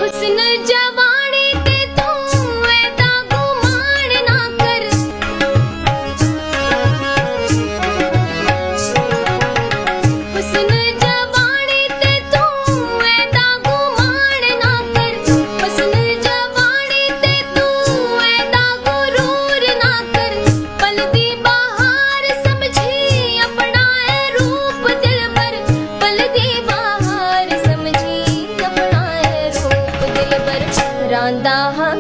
حسن جوانی تے توں ایدا گمان نہ کر۔ حسن جوانی تے توں ایدا گمان نہ کر۔ حسن جوانی تے توں ایدا غرور نہ کر۔ پل دی بہار سمجھی اپنا اے روپ دلبر، پل دی بہار سمجھی اپنا اے روپ دلبر۔ راندا ہاں